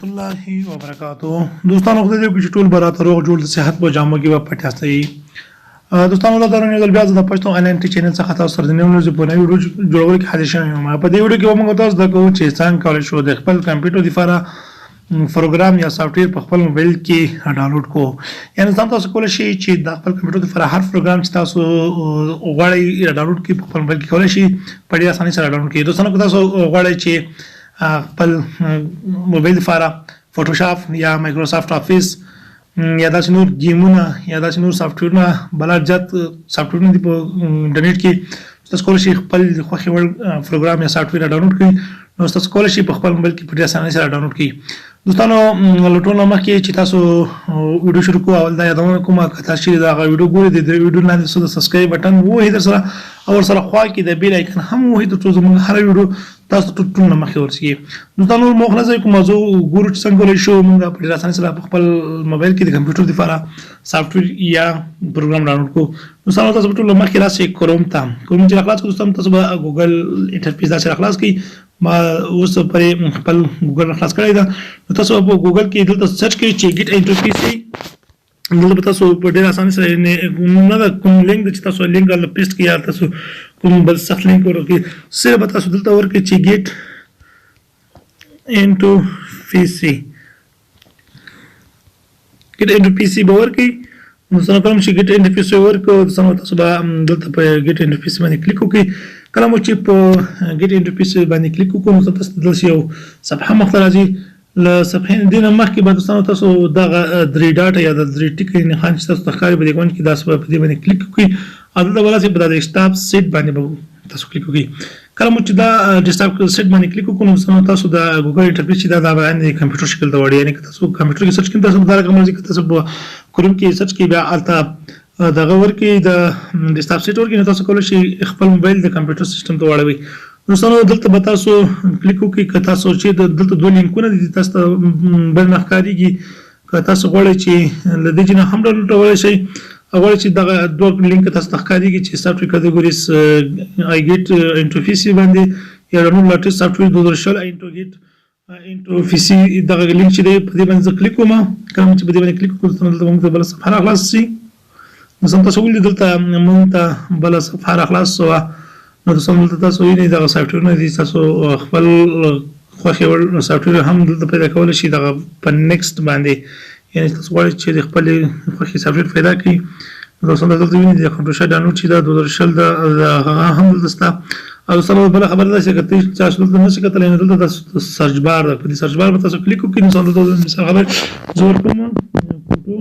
الله وبرکاتو دوستانو، خدای دې وکړي چې ټول به راته روغ جوړ، د صحت په جامو کې به پټ یاستئ. دوستانو، الله تعالی یو ځل بیا زه د پښتو انلاین ټي چینل څخه تاسو سره د نوې ورځې په نوې ویډیو جوړولو کې حاضر شوی یم. په دې ویډیو کې به موږ تاسو زده کوو چې څنګه کولی شو د خپل کمپیوټر لپاره پروګرام یا سافټویر په خپل موبایل کې ډاونلوډ کو. یعنی ځان تاسو کولی شئ چې د خپل کمپیوټر لپاره هر پروګرام چې تاسو غواړئ ډاونلوډ کړئ، په خپل موبایل کې کولی شئ په ډیره اسانۍ سره ډاونلوډ کړئ. دوستانو، که تاسو غواړئ چې خپل موبایل لپاره فوټوشاپ یا مایکروسافټ آفیس یا داسې نور گیمونه یا داسې نور سافټویرونه، بلا زیات سافټویرونه دي په انټرنیټ کې، تاسو کولی شئ خپل خوښې وړ پروګرام یا سافټویر ډاونلوډ کړئ، نو تاسو کولی شئ په خپل موبایل کې په ډېره اسانۍ سره ډاونلوډ کړئ. دوستانو، له ټولو نه مخکې چې تاسو ویډیو شروع کوو، اول دا یادونه کوم، که تاسو چې دغه ویډیو ګورئ، د ویډیو لاندې څه د سبسکرایب بټن ووهئ در سره او ورسره خوا کې د بیل آیکن هم ووهئ، تر څو زموږ هره ویډیو تاسو ته ټول نه مخکې ورسیږي. دوستانو، نور مو نه ځای کوم، موضوع ګورو چې څنګه کولی شو موږ په ډېره اسانۍ سره په خپل موبایل کې د کمپیوټر لپاره سافټویر یا پروګرام ډاونلوډ کړو. دوستانو، تاسو په ټولو مخکې راسئ کروم ته. کروم چې راخلاص کړو دوستانو، تاسو به ګوګل انټرفیس داسې راخلاص کړئ. ما اوس پرې خپل ګوګل خلاص کړی ده. نو تاسو په ګوګل کې دلته سرچ کړئ چې ګیټ انټو پی سي. دلته به تاسو په ډېره اسانۍ سره، نه دا کوم لینک دی چې تاسو لینک راله پیسټ کړئ یا تاسو کوم بل سخت لینک ورکړئ، صرف به تاسو دلته ورکړئ چې ګیټ انټو پی سي. ګیټ انټو پی سي به ورکړئ. نو څنګه کوم چې ګیټ انټو پی سي ورکړو دوستانو، تاسو به دلته په ګیټ انټو پی سي باندې کلیک وکړئ. کله مو چې په ګیټ انټو پی سي باندې کلیک وکړو، نو تاسو دلته یو صفحه مخته راځي. له صفحې دې نه مخکې به دوستانو تاسو دغه درې ډاټ یا د درې ټکي نښان چې تاسو ته ښکاري په دې کونج کې، داسې به په دې باندې کلیک وکړئ او دلته به راسئ، په دا ډیسکټاپ سیټ باندې به تاسو کلیک وکړئ. کله مو چې دا ډیسکټاپ سیټ باندې کلیک وکړو، نو دوستانو، تاسو د ګوګل انټرفیس چې دا باندې کمپیوټر شکل ته وړي. یعنی که تاسو کمپیوټر کې سرچ کړئ، تاسو دا رقم راځي. که تاسو په کروم کې سرچ کړئ، بیا هلته دغه ورکړئ، د ډیسکټاپ سیټ ورکړئ، نو تاسو کولی شئ خپل موبایل د کمپیوټر سیستم ته واړوئ. دوستانو، دلته به تاسو کلیک وکړئ. که تاسو چې دلته دوه لینکونه دي، تاسو ته بل نه ښکارېږي. که تاسو غواړئ چې له دې جنه هم ډاونلوډ کولی شئ او غواړئ چې دغه دوه لینک تاسو ته ښکارېږي چې سافټویر کټګوریز آی ګیټ انټو پی سي باندې یا ډاونلوډ لیټسټ سافټویر 2020 انټو ګیټ انټو پی سي، دغه لینک چې دی، په دې باندې زه کلیک کوم. کله چې په دې باندې کلیک وکړم، دلته موږ ته بله صفحه راخلاص شي. نو څنګه تاسو ولید، دلته موږ ته بله صفحه راخلاص شوه. نو دوستانو، دلته تاسو وینئ دغه سافټویرونه دي. تاسو خپل خوښې وړ سافټویر هم دلته پیدا کولی شئ دغه په نیکسټ باندې. یعنی تاسو غواړئ چې د خپلې خوښې سافټویر پیدا کړئ، نو دوستانو، دلته وینئ د فوټوشاپ ډاونلوډ چې دا 2020 ده، هغه هم دلته شته. او دوستانو، بله خبره دا چې که تاسو دلته نه شئ کتلی، نو دلته تاسو سرچ بار ده، په دې سرچ بار به تاسو کلیک وکړئ. نو دلته مثال خبره زه ورکوم، فوټو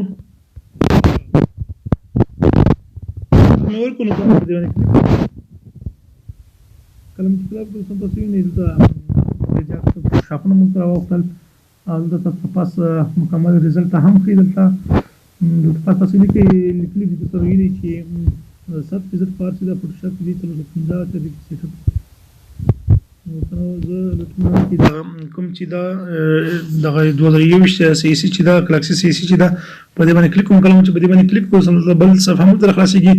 مې ورکړو، نو په دې باندې کلیک کله چې کلیک وکړو، تاسو وینئ دلته زیات شاپونه موږ ته راوښتل او دلته تاسو پاس مکمل ریزلټ هم ښیي. دلته پاس تاسو لیکلي دي، تاسو وینئ چې 7% فارسي د فوټوشاپ دي 450 ته دي سیټ اپ. زه دغه کوم چې دا دغه 2021 سی سی چې دا کلاکسي سی سی چې دا، په دې باندې کلیک کوم. کله چې په دې باندې کلیک کوم، دلته بل صفحه موږ ته خلاصيږي.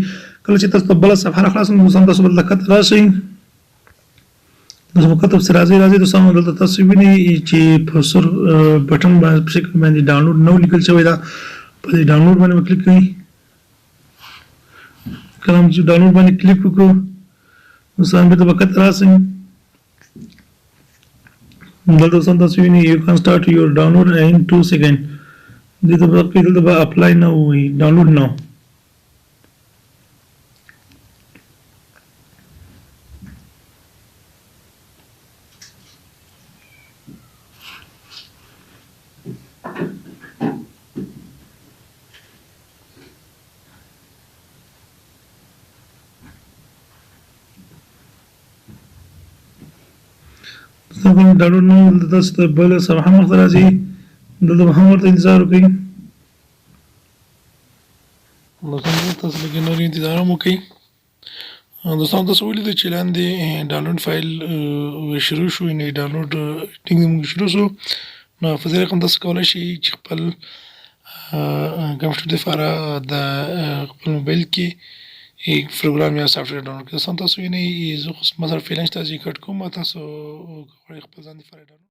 کله چې تاسو بل صفحه راخلاص، نو تاسو بل کته راشئ. نو کته سره راځي. دوستانو، دلته تاسو وینئ چې په سر بټن باندې په شکل باندې ډاونلوډ نو لیکل شوی دا، په دې ډاونلوډ باندې کلیک کړئ. کله چې ډاونلوډ باندې کلیک وکړو، دوستانو، بیرته به کته راشئ. دلته څنګه تاسو وینئ، you can start your download in 2 second. دې ته به دلته به اپلای نه وي، ډاونلوډ نو. ډاونلوډ نو دلته تاسو ته بله صفحه مخته راځي، دلته به هم ورته انتظار وکړئ. دوستانو، تاسو لږ نور انتظار هم وکړئ. دوستانو، تاسو ولیدل چې لاندې ډاونلوډ فایل شروع شو، یعنی ډاونلوډ ټینګ موږ شروع شو. نو په دې رقم تاسو کولی شئ چې خپل کمپیوټر لپاره د خپل موبایل کې پروګرام یا سافټویر ډاونلوډ کړئ. دوستان، تاسو وینئ، زه خو مثلا فعلا چې تاسو کټ کوم، تاسو غواړئ خپل ځان لپاره ډاونلوډ